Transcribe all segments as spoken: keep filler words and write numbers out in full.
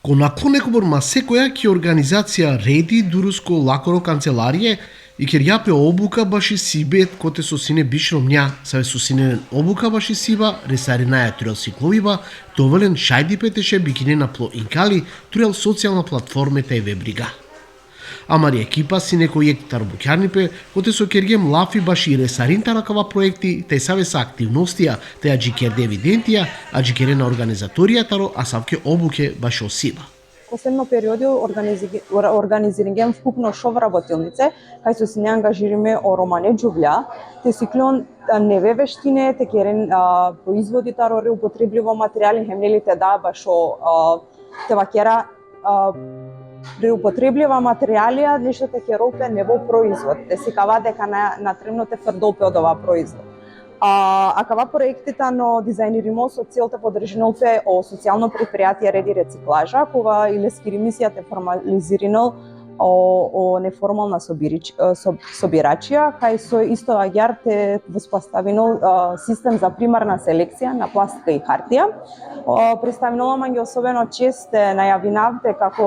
Ko naklone kobor ma sekoja ki organizacija Redi, durusko lakoro kancelarie, i kergja pe obuka baši sibe kote so sine biš romnja, save so sine obuka baši siba, resarinaja turel sikloviba, te ovel len šajdipe te šaj bikinena plo inkali, turel socijalna platforme taj ve briga. Amari ekipa sine ko jekh taro bukjarnipe, kote so kergjem lafi baši resarin taro akava proekti, taj save sa aktivnostija, taj adžikerde evidentija, adžikerena organizatorija taro asavke obuke bašo siba. Posledno periodi organizi-, or-, organiziringjem vkupno šov rabotilnice, kaj so sine angažirime o romane džuvlja, te siklon, a, neve veštine, te keren, a, proizvodi taro reupotrebljivo materiali, hem neli te da bašo, a, te vakera, a, reupotrebljiva materialija, nešto te kerol pe nevo proizvod, te sikava deka na, na trebno te frdol pe odova proizvod. A, akava proekti tano dizajnirimo so cel te podržinol pe o socijalno предприятие Redi reciklaža, kova i leskiri misija te formalizirinol o, o neformalna sobirič-, e, so-, sobiračija, kaj so isto agjar te vospostavinol, e, sistem za primarna selekcija na plastika i hartija. O, predstavinola mange особено čest te najavinav te kako,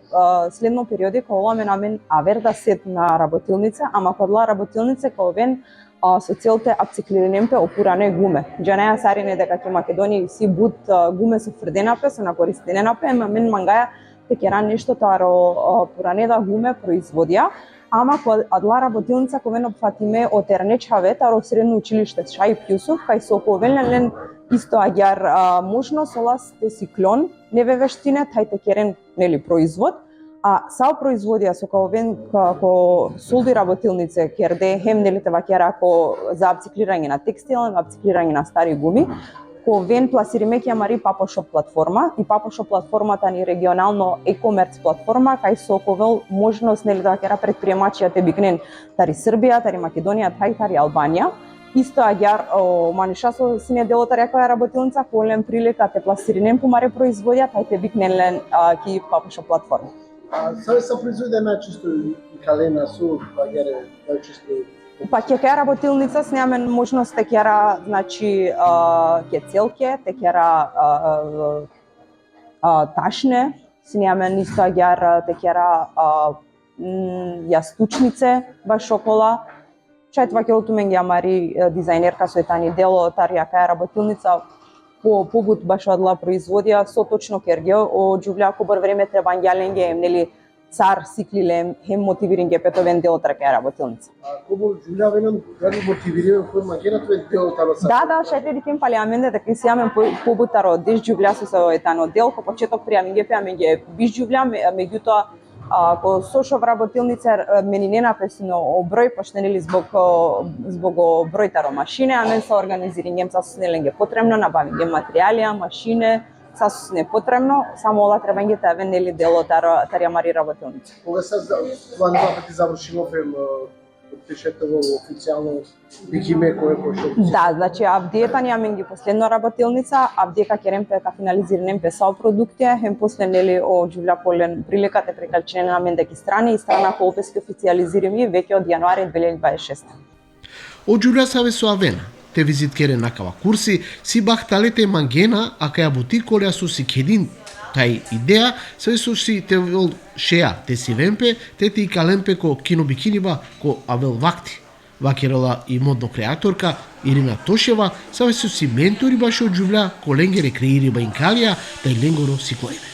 e, следно периоди ka ovel amen aver deset na rabotilnice, ama ko adala rabotilnice ka oven, a, so cel te apciklirinen pe o purane gume. Džanaja sarine deka ki Makedonija isi but, a, gume so frdena pe, so na koristinena pe, ama amen mangaja te kera nešto taro, a, purane da gume proizvodija, ama ko adala rabotilnica ka oven opfatime o terane čhave taro sredno učilište Šaip Jusuf, kaj so ka oven len isto agjar, a, možnost ola te siklon neve veštine, taj te keren, neli, proizvod, a sa o proizvodija so ka oven ka, ko solduj rabotilnice kerde, hem, neli, te vakera ko za apcikliranje na tekstila, na apcikliranje na stari gumi, ka oven plasirime ki amari Papo Shop platforma, i Papo Shop platforma tani regionalno e-commerce platforma, kaj so ka ovel možnost, neli, te vakera, pretprijemačija te biknen tari Srbija, tari Makedonija, taj tari Albanija. Isto agjar o manuša so sine delo tari akaja rabotilnica, ka oven len prilika te plasirinen pumare proizvodija, taj te biknen len, a, ki Papo Shop platforma. A save sa proizvodija najčešće ikalena so, agjar najčešće? Pa ki akaja rabotilnica sine amen možnost te kera, znači, a, kecelke, te kera, a, a, tašne, sine amen isto agjar, a, te kera, a, mm, jastučnice, bašo kola. Šaj te vakerol tumenge amari, e, dizajnerka soj tani delo tari akaja rabotilnica, po, pobut bašo adala proizvodija, so točno kerge o džuvlja, kobor vreme trebangja lenge, hem, neli, sar siklile, hem motiviringje pe te oven delo tari akaja rabotilnica. A kobor džuvlja avena, dali motivirime, koj mangena te oven delo taro sa? Da, da, šaj te dikhen pali amende, deka isi amen po-, pobut taro deš džuvlja so, so tano del, ko početok prijavingje pe amenge biš džuvlja, me-, megjutoa, a, ko so šov rabotilnice, e, meninena pe sine o broj, pošto, neli, zbog, o, zbog o broj taro mašine, amen sa organiziringjem sa so sine lenge potrebno, nabavingjem materialija, mašine, sa so sine potrebno, samo ola trebangje te aven, neli, delo taro, tari amari rabotilnica. Koga sa za-, planirate te završimo pe, e, te šaj te oficijalno dikime koj e pošlo? Da, znači, avdive tani amenge posledno rabotilnica, avdive ka keren pe, ka finalizirinen pe sa o produktija, hem posle, neli, o džuvlja ka oven len prilika te prekalčinen amende ki strani, i strana ka ovel peske oficializirimi veke od januari dve hiljade dvadeset šesta. O džuvlja save so avena te vizitkeren akava kursi, si bahtale te mangena akaja buti kolea so si kedin taj ideja, save so si te ovel šeja te siven pe, te te ikalen pe ko kino bikiniba ko avel vakti. Vakerela i modno kreatorka Irina Toševa, save so si mentori bašo džuvlja ko lengere kreiriba inkalija, taj lengoro sikloibe.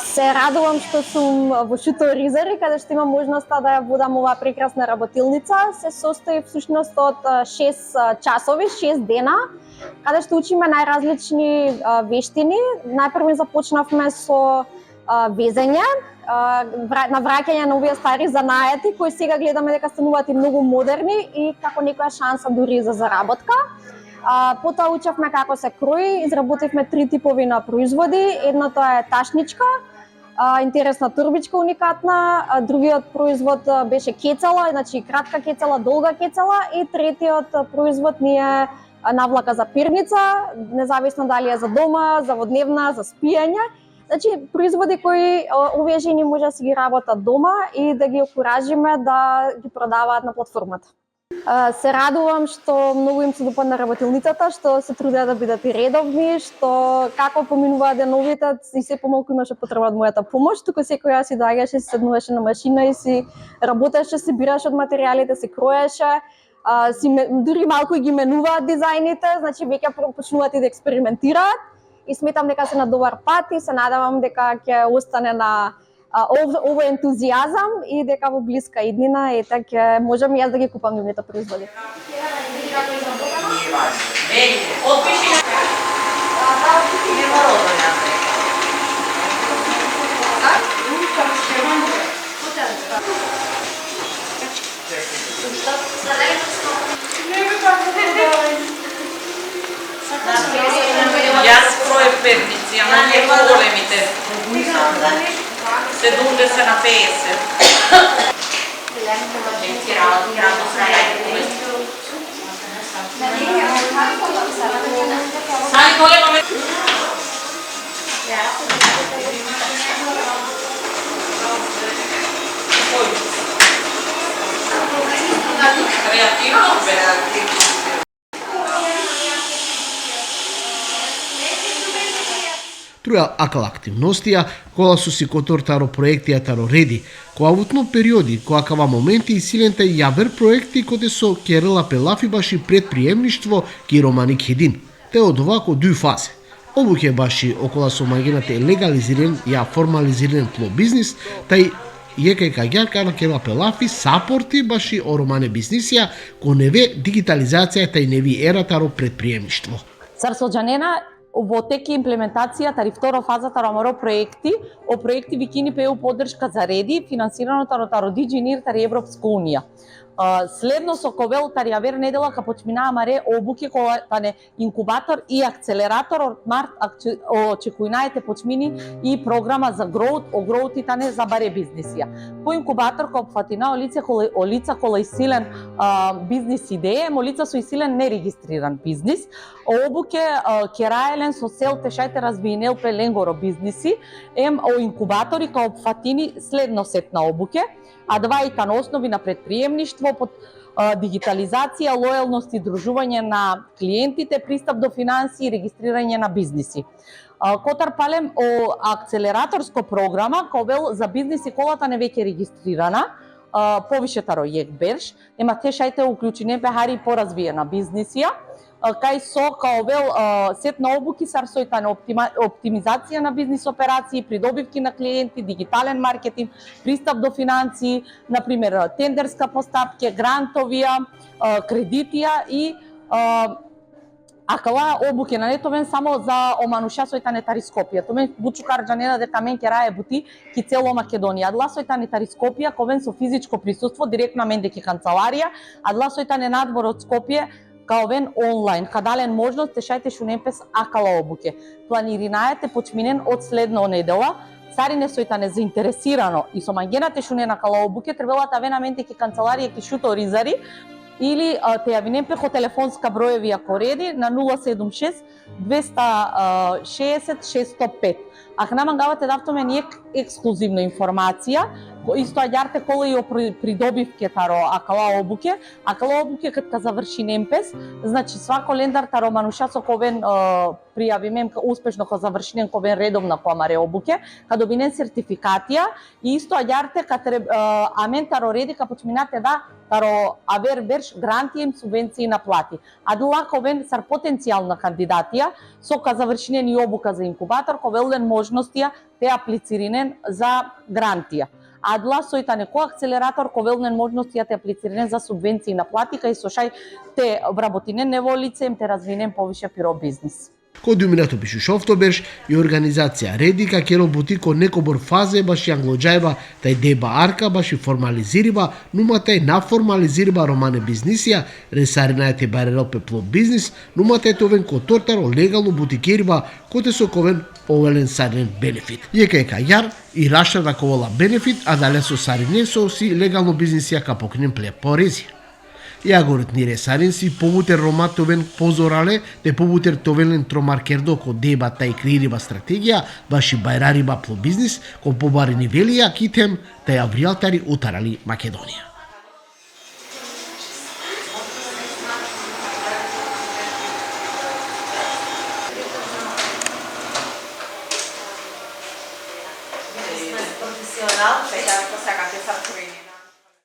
Се радувам што сум во Шуто Оризари, каде што имам можноста да ја водам оваа прекрасна работилница. Се состои всушност од, а, шест, а, часови, шест дена, каде што учиме најразлични, а, вештини. Најпрво започнавме со, а, везење, а, вра-, на враќање на овие стари занаяти кои сега гледаме дека стануваат и многу модерни и како некоја шанса дури и за заработка. А, потоа учевме како се крои, изработивме три типови на производи. Едното е ташничка, а, интересна турбичка, уникатна, а, другиот производ, а, беше кецала, значи кратка кецала, долга кецала, и третиот, а, производ ни е, а, навлака за пирница, независно дали е за дома, за во дневна, за спиење. Значи, производи кои, а, овие жени може да си ги работат дома и да ги окуражиме да ги продаваат на платформата. А, се радувам што многу им се допадна работилницата, што се трудеа да бидат и редовни, што како поминуваа деновите и се помалку имаше потреба од мојата помош, туку секоја си доаѓаше, си седнуваше на машина и си работеше, си бираше од материјалите, си кроеше, а, си ме-, дури малку ги менуваат дизајните, значи веќе про-, почнуваат и да експериментираат и сметам дека се на добар пат и се надевам дека ќе остане на, а, ов-, овој ентузијазам и дека во блиска иднина, ете, ќе можам и јас да ги купам нивните производи. Јас кројев перници, ама не поголемите. Седумдесет на пеесет. Сали, голема ме- Креативно, бе. Троја акала активностија, кола су си котор таро проектија таро реди, која вутно периоди, која кава моменти и силен тај јавер проекти коте со керела пе лафи баши предприемништво ки романи кедин. Те одова ко дуј фазе. Обуке баши окола со магината е легализирен, ја формализирен пло бизнис, тај јека и каѓар кана керела пе лафи сапорти баши о романе бизнисија, ко неве дигитализација тај неви ера таро предприемништво. Сар со џанена, во тек е имплементација тари второ фаза таро амаро проекти, о проекти викини пе у поддршка за реди, финансирано таро, таро Диџи Нир тари Европска Унија. А, следно со ковел тари јавер недела ка почмина амаре обуке кола тане инкубатор и акцелератор, од март акци-, очекујнае те почмини и програма за гроут, о гроут и тане за баре бизнисија. По инкубатор ка опфатина о лице кола, о лица кола и силен, а, бизнис идеја, ем о лица со и силен нерегистриран бизнис. Обуке, а, кераелен со сел те шајте развиинел пе ленгоро бизниси, ем о инкубатори ка опфатини следно сет на обуке, а два и тан основи на предприемништво, под, а, дигитализација, лојалност и дружување на клиентите, пристап до финансии и регистрирање на бизниси. А, котар палем о акцелераторско програма, ковел за бизниси колата не веќе регистрирана, а, повише таро јек берш, ема те шајте уклучине пе хари поразвиена бизнисија, а, кај со ка овел, а, сет на обуки сар сој тане оптима-, оптимизација на бизнис операции, придобивки на клиенти, дигитален маркетинг, пристап до финансии, например, тендерска постапка, грантовија, а, кредитија и, а, акала обуке на нетовен само за о мануша сој тане тари Скопје. Томен бучукар џанена дека мен керае бути ки цело Македонија. Адла сој тане тари Скопје, ковен со физичко присуство, директно мен деки канцеларија, адла сој тане надвор од Скопје, ка овен онлайн, ка дален можност, те шајте шунен пес акала обуке. Планиринајате почминен од следно недела, сарине сој тане заинтересирано и со мангена те шунен акала обуке, требела та вен аменте ки канцеларија ки Шуто Ризари, или, а, те јавинен пе ко телефонска броевија ко реди на нула седум шест двеста шеесет шест сто пет. Ако на мангава те дав томен ек-, ексклузивно информација, ко исто аѓарте кола и о при-, придобивке таро акала обуке, акала обуке кад ка завршинен пес, значи свако лендар таро мануша со ковен, а, пријавимен ка успешно ка завршинен ковен редовна ко амаре обуке, ка добинен сертификатија и исто аѓарте ка треб-, а, амен таро реди ка почминате да таро авер берш гранти им субвенции на плати. Адла ковен сар потенцијална кандидатија, со ка завршинен и обука за инкубатор, ковел лен можностија те аплициринен за грантија. Адла сој тане ко акцелератор, ковел лен можностија те аплициринен за субвенции на плати, кај со шај те вработинен нево лице, им те развинен повише пиро бизнис. Ко дујминато пишушовто берш и организација Реди ка керел бути ко некобор фазе баши англоџајба тај деба арка баши формализириба, нума тај на формализириба романе бизнисија, ресаринајте баререл пе пло бизнис, нума тај товен котор таро легално бутикериба, коте со ковен овелен саринен бенефит. Јека ека јар и рашта да ковола бенефит, а дале со сарине со си легално бизнисија ка покринен пле порези. Јагорот ни ресарин си побутер ромат товен позорале, те побутер товелен тромар кердо ко деба тај креириба стратегија, баши бајрариба пло бизнис, ко побарини велија китем, тај авријалтари утарали Македонија. Business profesional, pegar com essa cabeça premium.